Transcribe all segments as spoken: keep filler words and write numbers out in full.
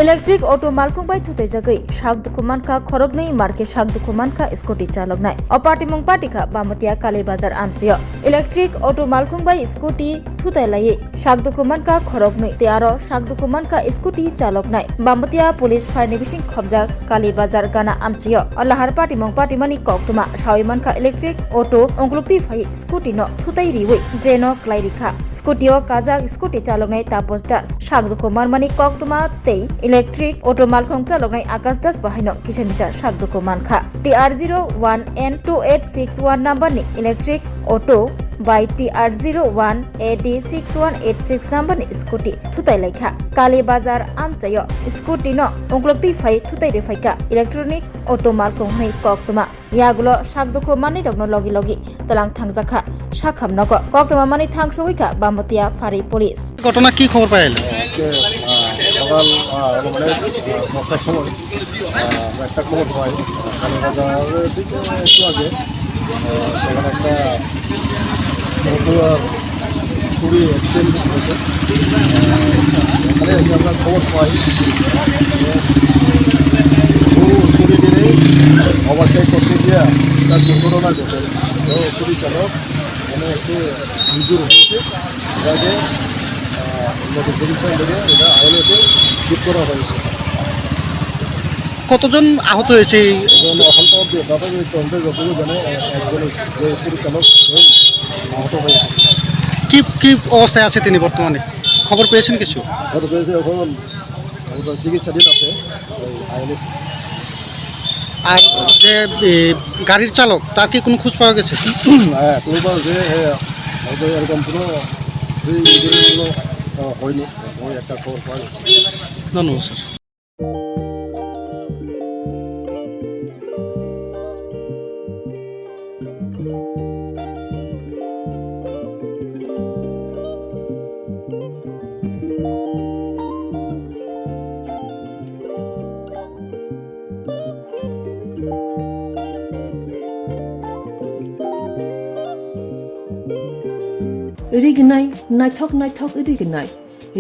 Electric auto malkhung bai thutaijagwi sak dukhu mankha khoroknwi, markhe sak dukhu mankha scooty chaloknai. O patimung patikha Bambatia Kali Bazar amchaio. Electric auto malkhung bai scooty thutai laiwi sak dukhu mankha khoroknwi tei aro sak dukhu mankha scooty chaloknai. Bambatia Police Pharni bising khobjak Kali Bazar gana amchaio. O lahar patimung patimani koktwma sawi mankha electric auto ungkluktwi phai scooty no thutai riwi drain o klai rikha. Scooty o kajak scooty chaloknai Tapos Das, sak dukhu manmani koktwma tei electric auto malkhung chaloknai Akash Das bahaino kisa misa sak dukhu mankha. T R zero one N two eight six one number ni electric auto bai T R zero one A D six one eight six number ni scooty thutai laikha. Kali Bazar amchaio scooty no ungkluktwi phai thutai riphaikha electronic auto malkhung hwnwi koktwma. Yagulo sak dukhu manwi rokno logi logi tlang thangjakha sakham nogo. Koktwma manwi thang sogwi kha Bambatia Phari Police. ঘটনা কি খবর পাইলে? আজকে, আহ, সকাল, আহ, হলো মানে, আহ, দশটার সময়, আহ, আমরা একটা খবর পাই, কালীবাজারের দিকে একটু আগে, আহ, সেখানে একটা মহিলার ছুরি অ্যাক্সিডেন্ট হয়েছে। আহ, এখানে এসে আমরা খবর পাই, ও ছুরি টেনে ওভারটেক করতে গিয়ে তার দুর্ঘটনা ঘটে। তো ছুরি চালক মানে একটু ইনজুর হয়েছে, যাকে, আহ, উন্নত চিকিৎসার জন্য এটা আইএলএসে শিফট করা হয়েছে। কতজন আহত হয়েছে এই? এখন, এখন তো অবধি প্রাথমিক তদন্তে যতটুকু জানে, এ-, একজন যে স্কুটি চালক, সে আহত হয়েছে। কি, কি অবস্থায় আছে তিনি বর্তমানে? খবর পেয়েছেন কিছু? খবর পেয়েছে, এখন, এখন চিকিৎসাধীন আছে ওই আইএলএস। আর যে, এ, গাড়ির চালক, তার কি কোনো খোঁজ পাওয়া গেছে? হ্যাঁ, কোনো পাওয়া গেছে, হ্যাঁ, হয়তো এরকম কোনো, এই, এই কোনো, আহ, হয়নি, ওই একটা খবর পাওয়া গেছে। ধন্যবাদ, sir. Rignai, naithok naithok rignai.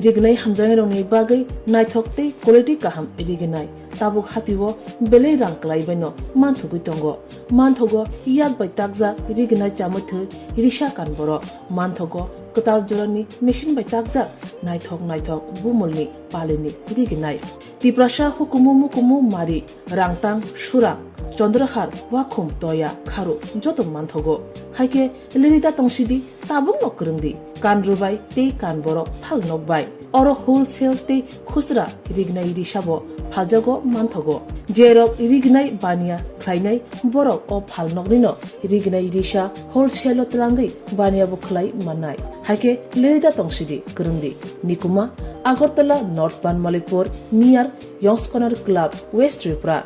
Rignai hamjaknairokni bagwi naithok tei quality kaham rignai. Tabuk hatio belai rang kwlaibaino manthogwi tongo. Manthogo yak bai takjak rignai chamwi thwi risa kan borok. Manthogo kwtal jorani machine bai takjak naithok naithok bumulni palini rignai. Tiprasa hukumu mukumu mari, Rangtang, Surang, Chandrahar, Wakhum, Toya, Kharu joto manthogo. Haikhe lirida tongsidi, tabukno kwrwngdi, kan rwbai tei kan borok phal nokbai. Oro wholesale tei khusra rignai risabo phaljago manthogo. Jerok rignai baniya khlainai borok o phalnoknino rignai risa wholesale-o twlangwi baniya bo khlai mannai. Haikhe lirida tongsidi kwrwngdi. Nikuma, Agartala North Banmalipur, near Yongs Corner Club, West Tripura.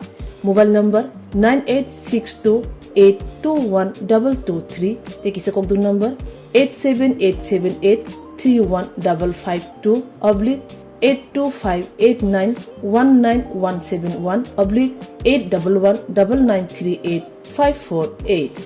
Mobile number nine eight six two eight two one double two three, tei kisa kokduk number eight seven eight seven eight three one double five two oblique eight two five eight nine one nine one seven one oblique eight double one double nine three eight five four eight.